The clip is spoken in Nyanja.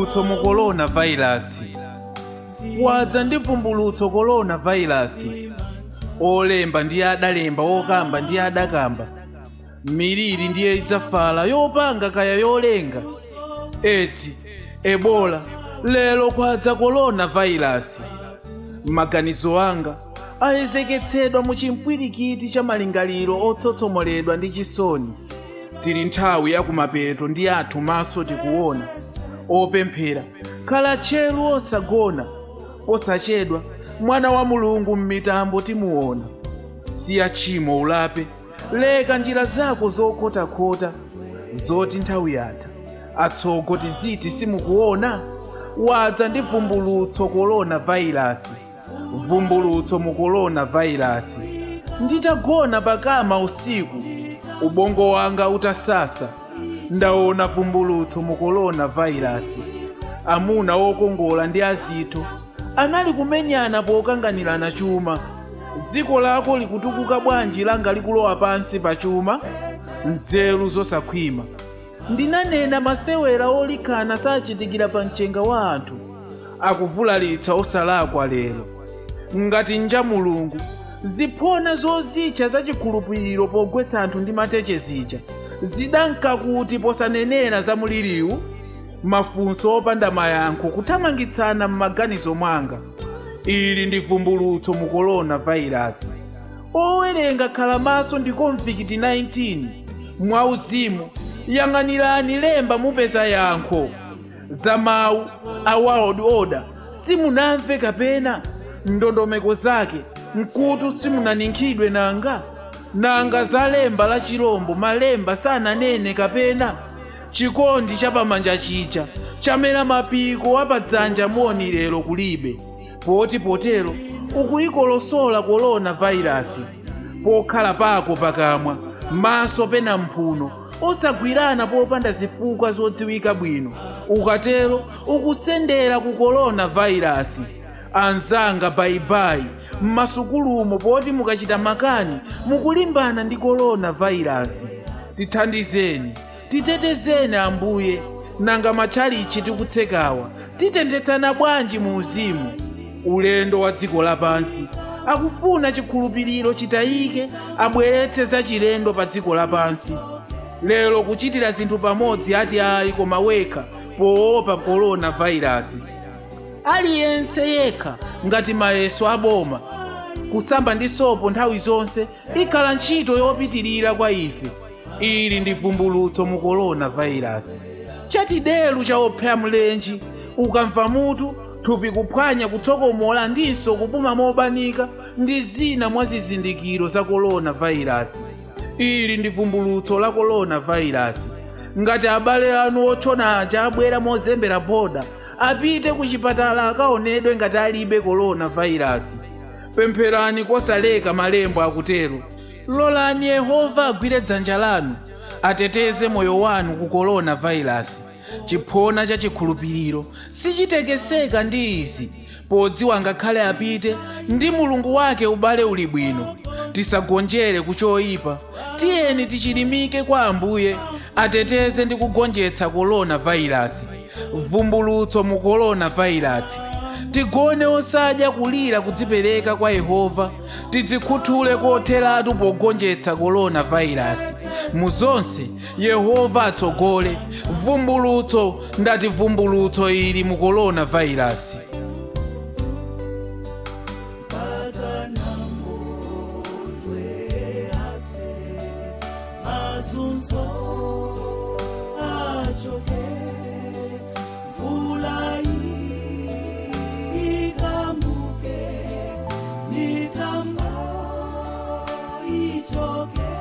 Vumbulutso mu corona virus. Wadza ndi vumbulutso corona virus. Olemba ndiye adalemba, okamba ndiye adakamba. Miliri ndiye idzafala, yopanga kaya yolenga. Edzi, Ebola, lero kwadza corona virus. Maganizo anga ayezeketsedwa mu chimpwirikiti cha malingaliro otsotsomoledwa ndi chisoni. Tili nthawi yakumapeto ndi athu maso tikuona. Opemphera, khala tcheru osagona. Posachedwa, mwana wa Mulungu m'mitambo timuona. Siya tchimo ulape, leka njira zako zokhotakhota, zoti nthawi yatha. Atsogo tiziti simukuona? Wadza ndi vumbulutso corona virus. Vumbulutso mu corona virus. Nditagona pakama usiku, ubongo wanga utasasa, ndaona vumbulutso mu corona virus. Amuna okongola ndi azitho anali kumenyana pokanganirana chuma. Dziko lako likutukuka bwanji langa likulowa pansi pa chuma? Nzeru zosakhwima. Ndinanena masewera olikhana sachitikira pa mchenga wa anthu. Akuvulalitsa osalakwa lero. Ngati nja Mulungu, ziphona zozitcha zachikhulupiriro pogwetsa anthu ndi mateche zija zidanka kuti posanenera za muliriwu? Mafunso opanda mayankho kuthamangitsana m'maganizo mwanga. Ili ndi vumbulutso mu corona virus. Owerenga khala maso ndi COVID-19. Mwauzimu, yang'anirani lemba mupeza yankho. Za mawu a world order simunamve kapena ndondomeko zake mkutu simunaninkhidwe nanga? Nanga za lemba la chilombo malemba sananene kapena? Chikondi chapamanja chija chamera mapiko apadzanja moni lero kulibe. Poti potero ukuyikolosola corona virus. Pokhala pako pakamwa, maso pena mphuno, osagwirana popanda zifukwa zodziwika bwino. Ukatero ukusendera ku corona virus. Anzanga bayibayi m'masukulumo poti mukachita makani mukulimbana ndi corona virus. Tithandizeni, titetezeni Ambuye. Nanga matchalichi tikutsekawa titenthetsana bwanji mu uzimu? Ulendo wa dziko lapansi akufuna chikhulupiriro chitayike, abweretse zachilendo pa dziko lapansi. Lero kuchitira zinthu pamodzi ati ayi koma wekha poopa corona virus. Aliyense yekha ngati mayeso aboma. Kusamba ndi sopo nthawi zonse ikhala ntchito yopitirira kwa ife. Ili ndi vumbulutso mu corona virus. Chatideru chaopsa mlenji, ukamva mutu, thupi kuphwanya, kutsokomola ndinso kupuma mobanika ndi zina mwa zizindikiro za corona virus. Ili ndi vumbulutso la corona virus. Ngati abale anu otchona aja abwera mozembera boda, apite ku chipatala akaonedwe ngati alibe corona virus. Pempherani kosaleka malembo akutero. Lolani Yehova agwire dzanja lanu, ateteze moyo wanu ku corona virus. Chiphona cha chikhulupiriro sichitekeseka ndi izi, podziwa ngakhale apite ndi Mulungu wake ubale uli bwino. Tisagonjere ku choyipa, tiyeni tichilimike kwa Ambuye, ateteze ndi kugonjetsa corona virus. Vumbulutso mu corona virus. Tigone osadya kulira kudzipereka kwa Yehova, tidzikhuthule kotheratu pogonjetsa corona virus. Mu zonse Yehova atsogole. Vumbulutso ndati vumbulutso ili mu corona virus. Mazunzo achoke, mvula ikamuke, mitambo ichoke.